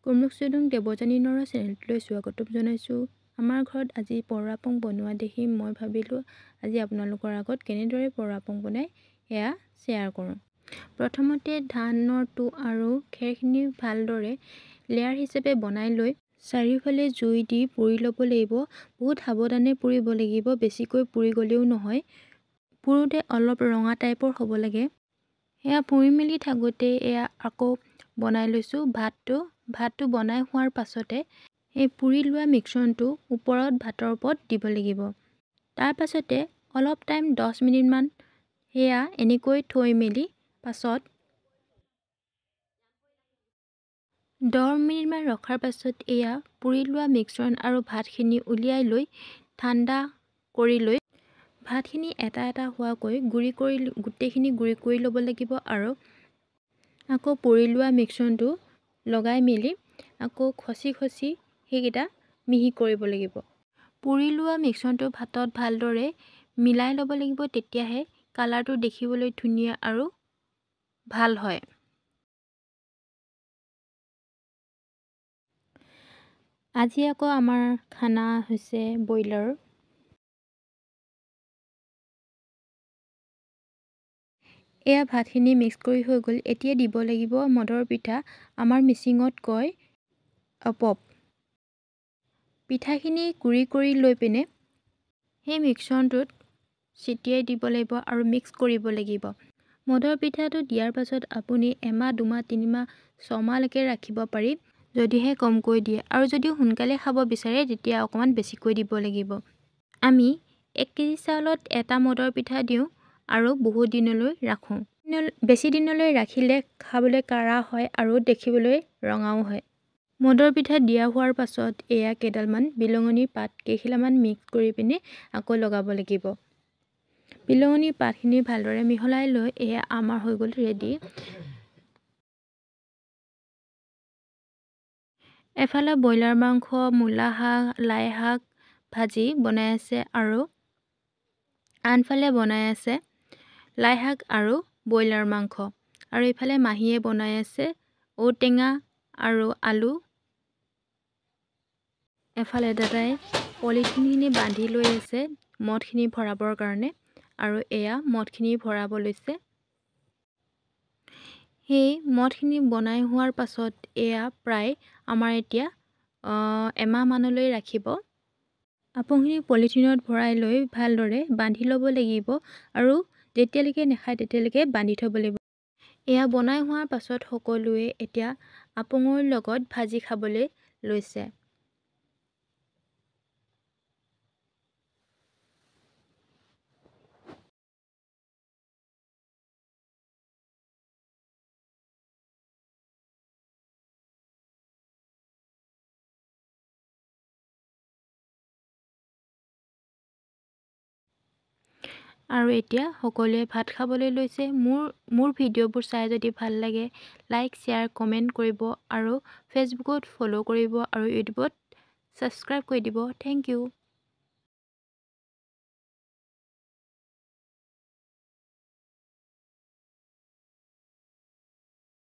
কুমলুকচুদুং দেৱযানী নৰৰ চেনেলটোলৈ স্বাগতম জনাইছোঁ। আমাৰ ঘৰত আজি পৰুৱা আপং বনোৱা দেখি মই ভাবিলোঁ আজি আপোনালোকৰ আগত কেনেদৰে পৰুৱা আপং বনাই সেয়া শ্বেয়াৰ কৰোঁ। প্ৰথমতে ধানৰ তুঁহ আৰু খেৰখিনি ভালদৰে লেয়াৰ হিচাপে বনাই লৈ চাৰিওফালে জুই দি পুৰি ল'ব লাগিব। বহুত সাৱধানে পুৰিব লাগিব, বেছিকৈ পুৰি গ'লেও নহয়। পুৰোঁতে অলপ ৰঙা টাইপৰ হ'ব লাগে। সেয়া পুৰি মেলি থাকোঁতে এয়া আকৌ বনাই লৈছোঁ ভাতটো। ভাতটো বনাই হোৱাৰ পাছতে এই পুৰি লোৱা মিশ্ৰণটো ওপৰত ভাতৰ ওপৰত দিব লাগিব। তাৰ পাছতে অলপ টাইম 10 মিনিটমান সেয়া এনেকৈ থৈ মেলি পাছত 10 মিনিটমান ৰখাৰ পাছত এয়া পুৰি লোৱা মিশ্ৰণ আৰু ভাতখিনি উলিয়াই লৈ ঠাণ্ডা কৰি লৈ ভাতখিনি এটা এটা হোৱাকৈ গুড়ি কৰি গোটেইখিনি গুড়ি কৰি ল'ব লাগিব আৰু আকৌ পুৰি লোৱা মিশ্ৰণটো লগাই মেলি আকৌ খচি খচি সেইকেইটা মিহি কৰিব লাগিব। পুৰি লোৱা মিশ্ৰণটো ভাতত ভালদৰে মিলাই ল'ব লাগিব, তেতিয়াহে কালাৰটো দেখিবলৈ ধুনীয়া আৰু ভাল হয়। আজি আকৌ আমাৰ খানা হৈছে ব্ৰইলাৰ। এয়া ভাতখিনি মিক্স কৰি হৈ গ'ল। এতিয়া দিব লাগিব মদৰ পিঠা, আমাৰ মিচিঙত কয় অপপ। পিঠাখিনি গুড়ি কৰি লৈ পিনে সেই মিশ্ৰণটোত ছিটিয়াই দিব লাগিব আৰু মিক্স কৰিব লাগিব। মদৰ পিঠাটো দিয়াৰ পাছত আপুনি এমাহ, দুমাহ, তিনিমাহ, ছমাহলৈকে ৰাখিব পাৰি, যদিহে কমকৈ দিয়ে। আৰু যদি সোনকালে খাব বিচাৰে তেতিয়া অকণমান বেছিকৈ দিব লাগিব। আমি 1 কেজি চাউলত এটা মদৰ পিঠা দিওঁ আৰু বহুত দিনলৈ ৰাখোঁ। বেছি দিনলৈ ৰাখিলে খাবলৈ কাঢ়া হয় আৰু দেখিবলৈ ৰঙাও হয়। মদৰ পিঠা দিয়া হোৱাৰ পাছত এয়া কেইডালমান বিলঙনিৰ পাত কেইখিলামান মিক্স কৰি পিনে আকৌ লগাব লাগিব। বিলঙনিৰ পাতখিনি ভালদৰে মিহলাই লৈ এয়া আমাৰ হৈ গ'ল ৰেডি। এফালে ব্ৰইলাৰ মাংস, মূলা শাক, লাই শাক ভাজি বনাই আছে আৰু আনফালে বনাই আছে লাই শাক আৰু ব্ৰইলাৰ মাংস। আৰু ইফালে মাহীয়ে বনাই আছে ঔটেঙা আৰু আলু। এফালে দাদাই পলিথিনখিনি বান্ধি লৈ আছে মদখিনি ভৰাবৰ কাৰণে আৰু এয়া মদখিনি ভৰাব লৈছে। সেই মদখিনি বনাই হোৱাৰ পাছত এয়া প্ৰায় আমাৰ এতিয়া এমাহমানলৈ ৰাখিব। আপংখিনি পলিথিনত ভৰাই লৈ ভালদৰে বান্ধি ল'ব লাগিব আৰু যেতিয়ালৈকে নাখায় তেতিয়ালৈকে বান্ধি থ'ব লাগিব। এয়া বনাই হোৱাৰ পাছত সকলোৱে এতিয়া আপঙৰ লগত ভাজি খাবলৈ লৈছে। আৰু এতিয়া সকলোৱে ভাত খাবলৈ লৈছে। মোৰ ভিডিঅ'বোৰ চাই যদি ভাল লাগে লাইক, শ্বেয়াৰ, কমেণ্ট কৰিব আৰু ফেচবুকত ফ'ল' কৰিব আৰু ইউটিউবত ছাবস্ক্ৰাইব কৰি দিব। Thank you.